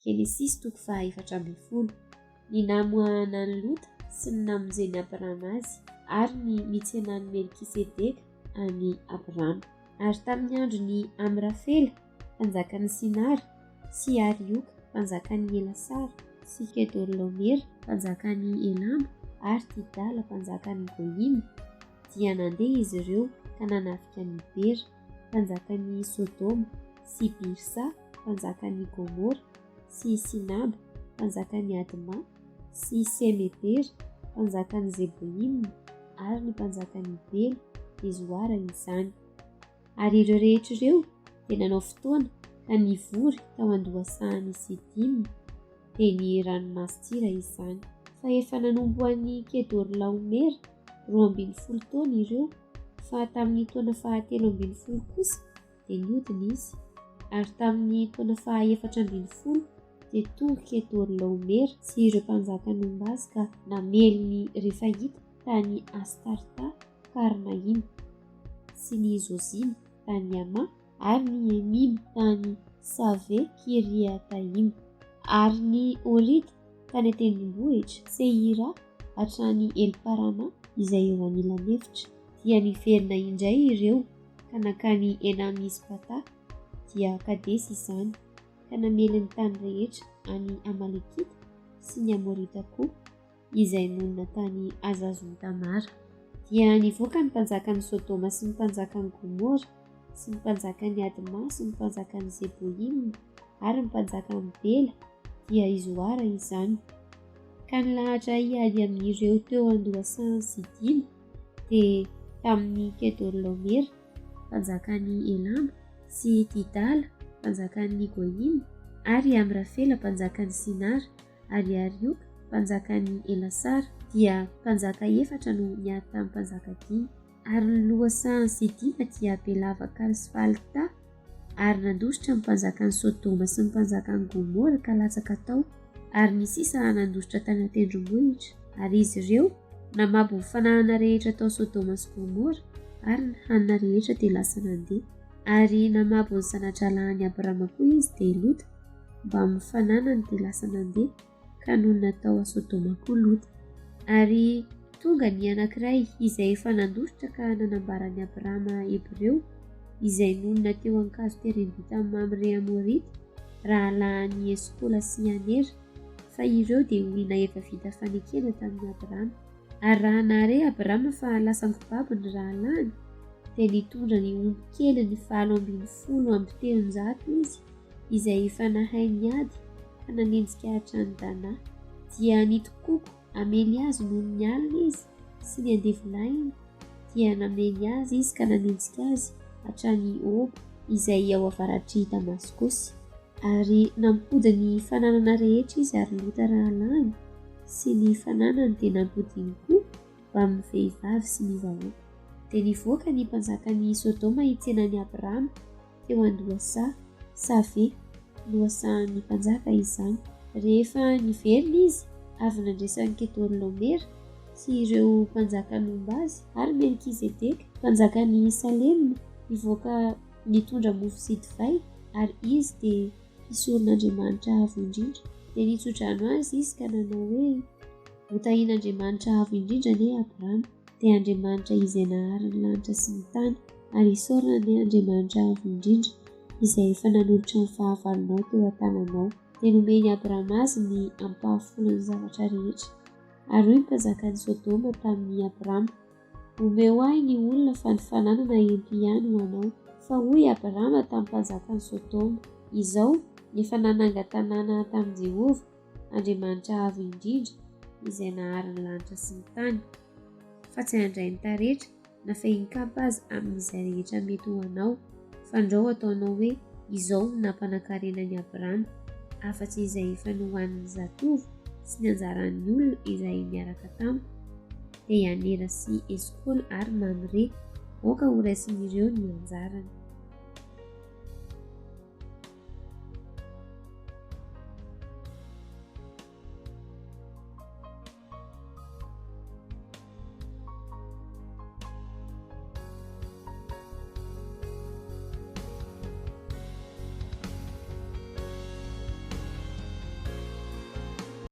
Genesisy toko faha-14. Ny namoahana an'i Lota sy ny namonjen'i Abrama azy ary ny nitsenan'i Melkisedeka an'i Abrama. Ary tamin'ny andron'i Amrafela, mpanjakan'i Sinara, sy Arioka, mpanjakan'i Elasara, sy Kedorlaomera, mpanjakan'i Elama, ary Tidala, mpanjakan'i Goima, dia nandeha izy ireo ka nanafika an'i Bera, mpanjakan'i Sodoma, sy Birsa, mpanjakan'i Gomora, sy Sinaba, mpanjakan'i Adma, sy Semebera, mpanjakan'i Zeboima, ary ny mpanjakan'i Bela, dia Zoara izany. Ary ireo rehetra ireo dia nanao fotoana ka nivory tao an-dohasahan'i Sidima, dia ny Ranomasin-tsira izany. Fa efa nanombohan'i Kedorlaomera 12 taona ireo, fa tamin'ny taona fahatelo ambin'ny folo kosa dia niodina izy. Ary tamin'ny taona faha-14 dia tonga Kedorlaomera sy ireo mpanjaka nomba azy ka namely ny Refaita tany Astarta Karnaima sy ny Zozima tany Ama ary ny Emima tany Save Kiriataima ary ny Horita tany an-tendrombohitra Seira hatrany Elparana izay eo anilan'efitra. Dia niverina indray ireo ka nankany Ena-Mizpata, dia Kadesy izany, ka namely ny tany rehetra any Amalekita sy ny Amorita koa, izay nonina tany Azazon-Tamara. Dia nivoaka ny mpanjakan'i Sodoma sy ny mpanjakan'i Gomora sy ny mpanjakan'i Adma sy ny mpanjakan'i Zeboima ary ny mpanjakan'i Bela, dia i Zoara izany, ka nilahatra hiady amin'ireo teo an-dohasahan'i Sidima, dia tamin'i Kedorlaomera, mpanjakan'i Elama, sy Tidala, mpanjakan'i Goima, ary i Amrafela, mpanjakan'i Sinara, ary i Arioka, mpanjakan'i Elasara, dia mpanjaka efatra no niady tamin'ny mpanjaka dimy. Ary ny lohasahan'i Sidima dia be lavaka asfalta, ary nandositra ny mpanjakan'i Sodoma sy ny mpanjakan'i Gomora ka latsaka tao, ary ny sisa nandositra tany an-tendrombohitra. Ary izy ireo namabo ny fananana rehetra tao Sodoma sy Gomora, ary ny hanina rehetra dia lasa nandeha. Ary namabo ny zana-drahalahin'i Abrama koa izy, dia Lota, mbamin'ny fananany dia lasa nandeha. ka nonina tao Sodoma koa Lota. Ary tonga ny anankiray izay efa nandositra ka nanambara an'i Abrama Hebreo, izay nonina teo an-kazo terembita Mamre Amorita, rahalahin'i Eskola sy Anera, fa ireo dia olona efa vita fanekena tamin'i Abrama. Ary raha nahare Abrama fa lasan-kobabo ny rahalahiny, dia nitondra ny omby keliny 318 izy, izay efa nahay niady ka nanenjika hatrany Dana. Dia nitokoko hamely azy nony ny alina izy sy ny andevolahiny, dia namely azy izy ka nanenjika azy hatrany Hoba, izay ao avaratr'i Damaskosy. Ary nampody ny fananana rehetra izy ary Lota rahalahiny sy ny fananany dia nampodiany koa mbamin'ny vehivavy sy ny vahoaka. Dia nivoaka ny mpanjakan'i Sodoma hitsena an'i Abrama teo an-dohasaha, Save, lohasahan'ny mpanjaka izany. Rehefa niverina izy, avy nandresy an'i Kedorlaomera sy ireo mpanjaka nomba azy, ary Melkizedeka, mpanjakan'i Salema, nivoaka nitondra mofo sy divay, ary izy dia mpisoron'Andriamanitra Avo Indrindra. Dia nitso-drano azy izy ka nanao hoe, Hotahian'Andriamanitra Avo Indrindra anie Abrama. dia Andriamanitra izay nahary ny lanitra sy ny tany, ary isaorana anie Andriamanitra Avo Indrindra, izay efa nanolotra ny fahavalonao teo an-tananao. Dia nomen'i Abrahama azy ny ampahafolon'ny zavatra rehetra. Ary hoy ny mpanjakan'i Sodoma tamin'i Abrama, Omeo ahy ny olona fa ny fananana ento ihany ho anao. Fa hoy Abrama tamin'ny mpanjakan'i Sodoma, Izao, efa nanangan-tanàna tamin'i Jehovah, Andriamanitra Avo Indrindra, izay nahary ny lanitra sy ny tany, fa tsy handray ny taretra na fehin-kapa aza amin'izay rehetra mety ho anao, fandrao ataonao hoe izao no nampanankarena an'i Abrama, afa-tsy izay efa nohanin'ny zatovo sy ny anjaran'ny olona izay niaraka tamiko, dia i Anera sy Eskola ary Mamre, aoka horaisin'ireo ny anjarany.